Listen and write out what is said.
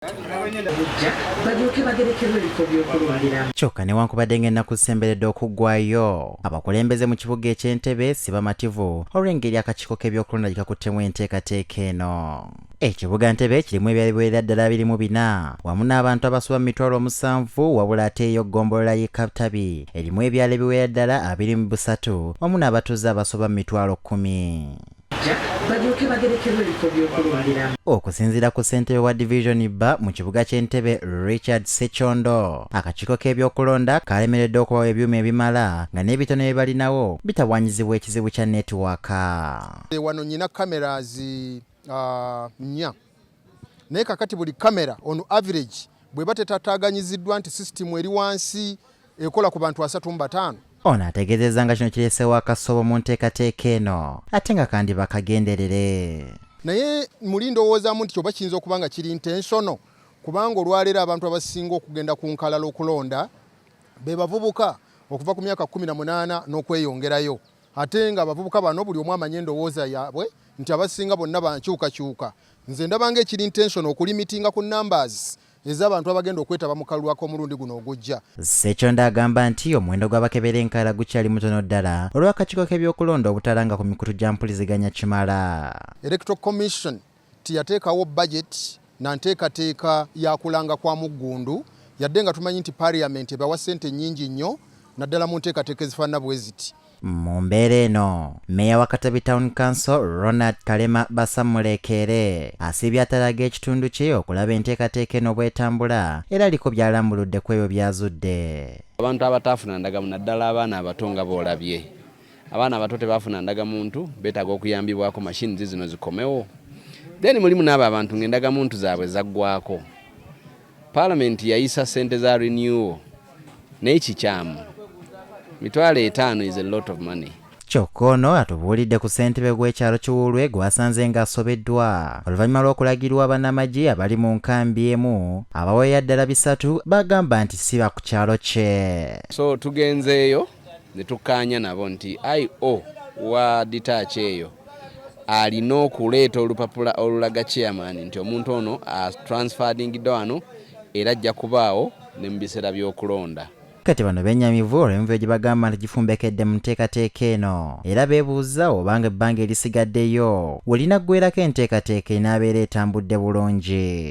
Bujja balyoke bagerekerwe ebifo by'okulonderamu. Kyokka newankubadde ng'ennaku zisemberedde okuggwayo, abakulembeze mu kibuga eky'Entebbe si bamativu olw'engeri akakiiko k'ebyokulonda gye kakuttemu enteekateeka eno. Ekibuga Ntebe kirimu ebyalo ebiwerera ddala 24 wamu n'abantu abasoba mu 70,000, wabula ate eyo ggombolola y'e Katabi erimu ebyalo ebiwerera ddala 23 wamu n'abatuuze abasoba mu 10,000. Balyoke bagerekerwe ebifo by'okulonderamu. Okusinziira ku ssentebe wa Division B mu kibuga ky'Entebbe, Richard Ssekyondo, akakiiko k'ebyokulonda kalemereddwa okubawa ebyuma ebimala, nga n'ebitono bye balinawo bitawaanyizibwa ekizibu kya netiwaaka. Wano nyina cameras nnya, naye kakati buli kamera on average bweba tetataaganyiziddwa nti system eri wansi, ekola ku bantu 35. Ono ategeezezza nga kino kireeseewo akasobo mu nteekateeka eno, ate nga kandiba kagenderere. Naye muli ndowoozaamu nti kyoba kiyinza okuba nga kiri intentional, kubanga olwaleero abantu abasinga okugenda ku nkalala okulonda be bavubuka okuva ku myaka 18 n'okweyongerayo, ate nga abavubuka bano buli omu amanye endowooza yaabwe nti abasinga bonna bankyukakyuka. Nze ndabanga ekiri intentional okulimitinga ku numbers ez'abantu abagenda okwetaba mu kalulu ak'omulundi guno ogujja. Ssekyondo agamba nti omuwendo gw'abakebera enkalala gukyali mutono ddala olw'akakiiko k'ebyokulonda obutalanga ku mikutu gya mpuliziganya kimala. Electoral Commission tiyateekawo budget na nteekateeka ya kulanga kwa muggundu, yadde nga tumanyi nti Parliament ebawa ssente nnyingi nnyo, naddala mu nteekateeka ezifaanana bwe ziti. Mu mbeera eno, meeya wa Katabi Town Council Ronald Kalema Basamulekeere asiibye atalaga ekitundu kye okulaba enteekateeka eno bw'etambula, era aliko by'alambuludde ku ebyo by'azudde. Abantu abataafuna ndagamuntu, naddala abaana abato, nga boolabye abaana abato tebaafuna ndagamuntu, beetaaga okuyambibwako machines zino zikomewo. Then mulimu n'abo abantu ng'endagamuntu zaabwe zaggwako. Paalamenti yayisa ssente za renewal, naye kikyamu, 50,000 is a lot of money. Kyokka ono atubuulidde ku ssentebe gw'ekyalo Kiwulwe gwasanze ng'asobeddwa oluvannyuma lw'okulagirwa bannamagye abali mu nkambi emu abaweeya ddala bisatu bagamba nti si ba ku kyalo kye. So tugenzeeyo ne tukkaanya nabo nti IO wa detach eyo alina okuleeta olupapula olulaga chairman nti omuntu ono atransferingidde wano era ajja kubaawo ne mu biseera by'okulonda. Kati bano bennyamivu olw'envuyo gye bagamba nti gifumbekedde mu nteekateeka eno, era beebuuza obanga ebbanga erisigaddeyo we linaggwerako enteekateeka enaabeera etambudde bulungi.